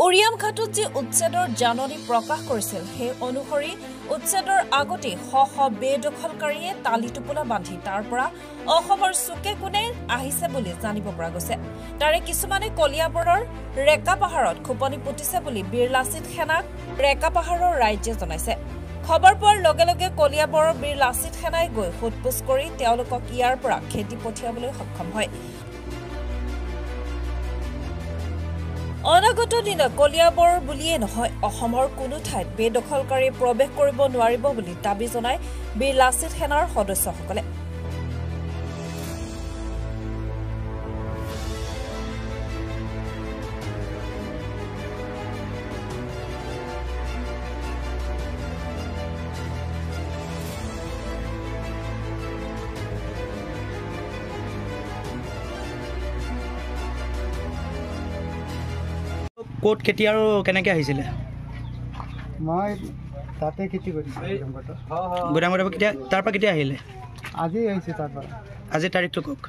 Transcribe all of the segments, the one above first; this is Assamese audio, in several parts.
উৰিয়াম ঘাটত যি উচ্ছেদৰ জাননী প্ৰকাশ কৰিছিল সেই অনুসৰি উচ্ছেদৰ আগতে শ শ বেদখলকাৰীয়ে তালি টোপোলা বান্ধি তাৰ পৰা অসমৰ চুকে কোণে আহিছে বুলি জানিব পৰা গৈছে। তাৰে কিছুমানে কলিয়াবৰৰ ৰেকা পাহাৰত খোপনি পুতিছে বুলি বীৰ লাচিত সেনাক ৰেকা পাহাৰৰ ৰাইজে জনাইছে। খবৰ পোৱাৰ লগে লগে কলিয়াবৰৰ বীৰ লাচিত সেনাই গৈ সোধপোছ কৰি তেওঁলোকক ইয়াৰ পৰা খেদি পঠিয়াবলৈ সক্ষম হয়। অনাগত দিনত কলিয়াবৰ বুলিয়ে নহয় অসমৰ কোনো ঠাইত বেদখলকাৰীয়ে প্ৰৱেশ কৰিব নোৱাৰিব বুলি দাবী জনাই বীৰ লাচিত সেনাৰ সদস্যসকলে। ক'ত কেতিয়া আৰু কেনেকৈ আহিছিলে? মই তাতে খেতি কৰিছিলোঁ গুদামঘাটত। কেতিয়া তাৰ পৰা কেতিয়া আহিলে? আজি আহিছে তাৰ পৰা। আজি তাৰিখটো কওক।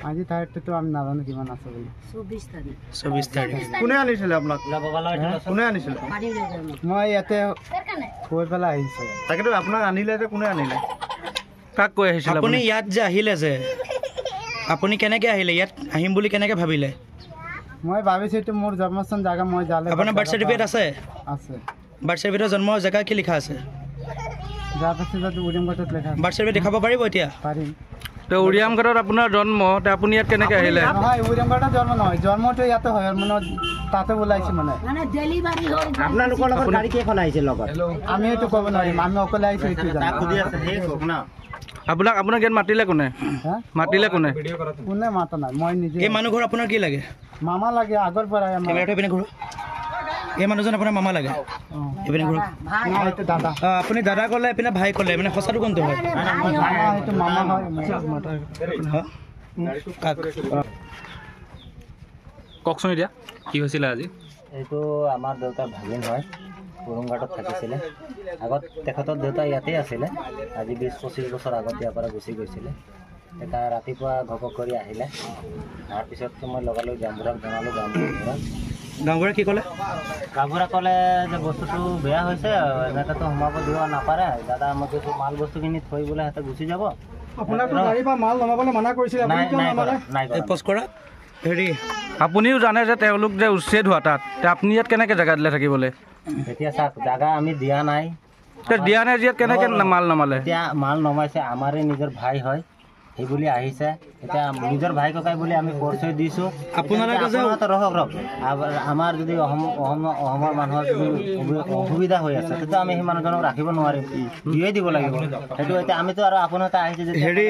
আজি তাৰিখটোতো আমি নাজানো কিমান আছে বুলি। 24 তাৰিখ। কোনে আনিছিলে আপোনাক? কোনে আনিছিলে? মই ইয়াতে থৈ পেলাই আহিছোঁ। তাকেতো আপোনাক আনিলে যে কোনে আনিলে? কাক কৈ আহিছিলে আপুনি? ইয়াত যে আহিলে যে আপুনি কেনেকৈ আহিলে? ইয়াত আহিম বুলি কেনেকৈ ভাবিলে? মই ভাবিছোঁ এইটো মোৰ জন্মস্থান জাগা, মই যালে। আপোনাৰ বাৰ্থ চাৰ্টিফিকেট আছে? আছে। বাৰ্থ চাৰ্টিফিকেটৰ জন্ম জেগা কি লিখা আছে? উৰিয়ামঘাটত লিখা আছে। বাৰ্থ চাৰ্টিফিকেট দেখাব পাৰিব এতিয়া? পাৰিম। তো উৰিয়ামঘাটত আপোনাৰ জন্ম, তে আপুনি ইয়াত কেনেকৈ আহিলে? নহয়, উৰিয়ামঘাটত জন্ম নহয়, জন্মটো ইয়াতে হয়, মানে তাতে ওলাইছে। মানে আপোনালোকৰ লগত গাড়ী কেইখন আহিছে লগত? আমি এইটো ক'ব নোৱাৰিম, আমি অকলে আহিছোঁ এইটো জানো। আপোনাক আপোনাক ইয়াত মাতিলে কোনে? মাতিলে কোনে? কোনে মাতা নাই, মই নিজে। এই মানুহ ঘৰ আপোনাৰ কি লাগে? মামা লাগে আগৰ পৰাই। কেমেৰাটো এইপিনে ঘূৰক। এই মানুহজন আপোনাৰ মামা লাগে? এইপিনে ঘূৰক। এইটো দাদা। আপুনি দাদা ক'লে, এইপিনে ভাই ক'লে, মানে সঁচাটো কোনটো হয়? এইটো মামা হয়। কওকচোন এতিয়া কি হৈছিলে আজি? এইটো আমাৰ দেউতাৰ ভাগিন হয়, উৰুংঘাটত থাকিছিলে আগত। তেখেতৰ দেউতা ইয়াতেই আছিলে, আজি 20-25 বছৰ আগত ইয়াৰ পৰা গুচি গৈছিলে। এতিয়া ৰাতিপুৱা ঘপক কৰি আহিলে। তাৰপিছততো মই লগালগ গাঁওবুঢ়াক জনালোঁ। গাঁওবুঢ়া কি ক'লে? গাঁওবুঢ়া ক'লে যে বস্তুটো বেয়া হৈছে, এনেকৈতো সোমাব দিব নাপাৰে দাদা। মই কৈছোঁ মাল বস্তুখিনি থৈ বোলে সিহঁতে গুচি যাব। আপোনাকতো গাড়ীৰ পৰা মাল নমাবলৈ মানা কৰিছিলে, আপুনি কিয় নমালে? কৰা হেৰি আপুনিও জানে যে তেওঁলোক যে উচ্ছেদ হোৱা তাত, আপুনি ইয়াত কেনেকৈ জেগা দিলে থাকিবলৈ? এতিয়া চাওক, জাগা আমি দিয়া নাই। দিয়া নাই ইয়াত কেনেকৈ মাল নমালে? এতিয়া মাল নমাইছে আমাৰে নিজৰ ভাই হয় সেই বুলি আহিছে। এতিয়া নিজৰ ভাই ককাই বুলি আমি পৰিচয় দিছোঁ। আপোনালোকে ৰহক ৰহক, আমাৰ যদি অসমৰ মানুহৰ যদি অসুবিধা হৈ আছে তেতিয়া আমি সেই মানুহজনক ৰাখিব নোৱাৰিম, দিয়ে দিব লাগিব সেইটো। এতিয়া আমিতো আৰু আপোনাৰ আহিছে যে হেৰি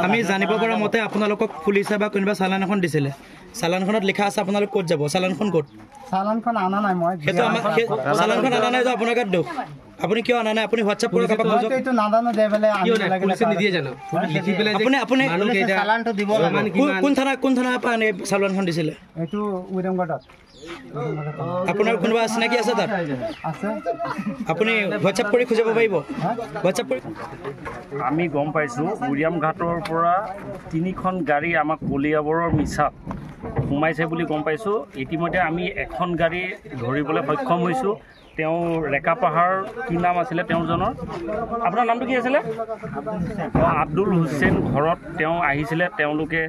আমি জানিব পৰা মতে আপোনালোকক পুলিচে বা কোনোবা চালান এখন দিছিলে, চালানখনত লিখা আছে আপোনালোক ক'ত যাব। চালানখন ক'ত? চালানখন অনা নাই মই। সেইটো চালানখন অনা নাই, আপোনাৰ গাত দোষ। আপুনি কিয় অনা নাই? আপুনি হোৱাটছএপ কৰি কাৰোবাক খোজক। এইটো নাজানো যে বোলে পুলিচে নিদিয়ে জানো? লিখি পেলাই আপুনি আপুনি চালানটো দিব লাগে। কোন থানা, কোন থানাৰ পৰা আনি চালানখন দিছিলে? এইটো উৰিয়ামঘাটত। আপোনাৰ কোনোবা চিনাকি আছে তাত? আছে। আপুনি হোৱাটছএপ কৰি খুজিব পাৰিব। হোৱাটছএপ কৰি আমি গম পাইছোঁ উৰিয়ামঘাটৰ পৰা 3খন গাড়ী আমাক কলিয়াবৰৰ মিছাত সোমাইছে বুলি গম পাইছোঁ। ইতিমধ্যে আমি এখন গাড়ী ধৰিবলৈ সক্ষম হৈছোঁ। তেওঁ ৰেকা পাহাৰ কি নাম আছিলে তেওঁজনৰ? আপোনাৰ নামটো কি আছিলে? অঁ, আব্দুল হুছেইন ঘৰত তেওঁ আহিছিলে। তেওঁলোকে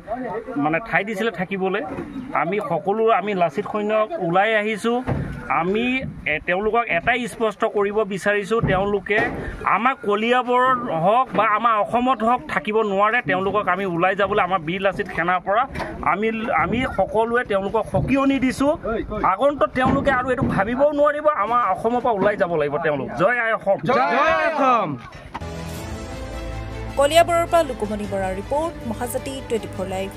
মানে ঠাই দিছিলে থাকিবলৈ। আমি সকলো আমি লাচিত সৈন্য ওলাই আহিছোঁ। আমি তেওঁলোকক এটাই স্পষ্ট কৰিব বিচাৰিছোঁ, তেওঁলোকে আমাৰ কলিয়াবৰত হওক বা আমাৰ অসমত হওক থাকিব নোৱাৰে। তেওঁলোকক আমি ওলাই যাবলৈ আমাৰ বীৰ লাচিত সেনাৰ পৰা আমি আমি সকলোৱে তেওঁলোকক সকিয়নি দিছোঁ। আগন্তুক তেওঁলোকে আৰু এইটো ভাবিবও নোৱাৰিব, আমাৰ অসমৰ পৰা ওলাই যাব লাগিব তেওঁলোক। জয় আই অসম। জয় অসম। কলিয়াবৰৰ পৰা লুকুমণি বৰাৰ ৰিপৰ্ট, মহাজাতি 24 লাইভ।